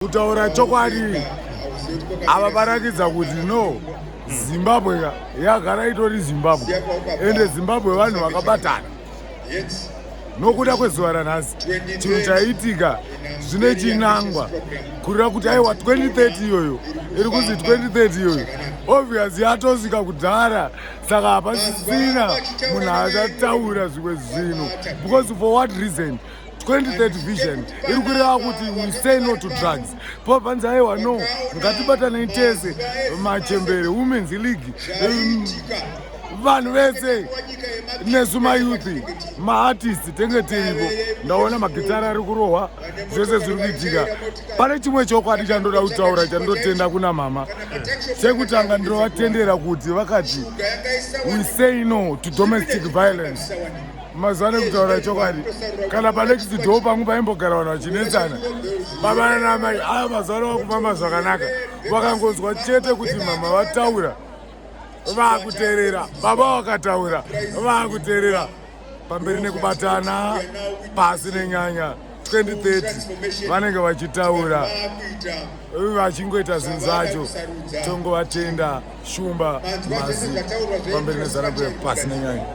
Kutaura chokwadi, ava varakidza kuti no, Zimbabwe ka yagara itori Zimbabwe, ende Zimbabwe vanhu vakabatana. Nokuda kwezuva ranhasi, chinhu chaitika zvine chinangwa, kureva kuti aiwa, 2030 iyoyo iri kunzi 2030 iyoyo obvious yatosvika kudhara, saka hapasisina munhu achataura zvimwe zvinhu, because for what reason? 2030 vision iri kureva kuti we say no to drugs. Papanzi aiwa, no, ngatibatanei tese, machembere, Women's League, vanhu vese, nesu mayouth, maartist, tenge tiripo. Ndaona magitara ari kurohwa, zvese zviri kuitika. Pane chimwe chokwadi chandoda kutaura chandotenda kuna mama. Chekutanga, ndinovatendera kuti vakati we say no to domestic violence. Mazuva ano, kutaura chokwadi, kana panext door pangu paimbogara vanhu vachinetsana, baba nanamai, aya mazuva ano vakufamba zvakanaka. Vakangonzwa chete kuti mama vataura, vakuteerera. Baba vakataura, vakuteerera. Pamberi nekubatana, pasi nenyanya. 2030 vanenge vachitaura, vachingoita zvinhu zvacho. Tongovatenda. Shumba Mazi, pamberi neZANU PF, pasi nenyanya.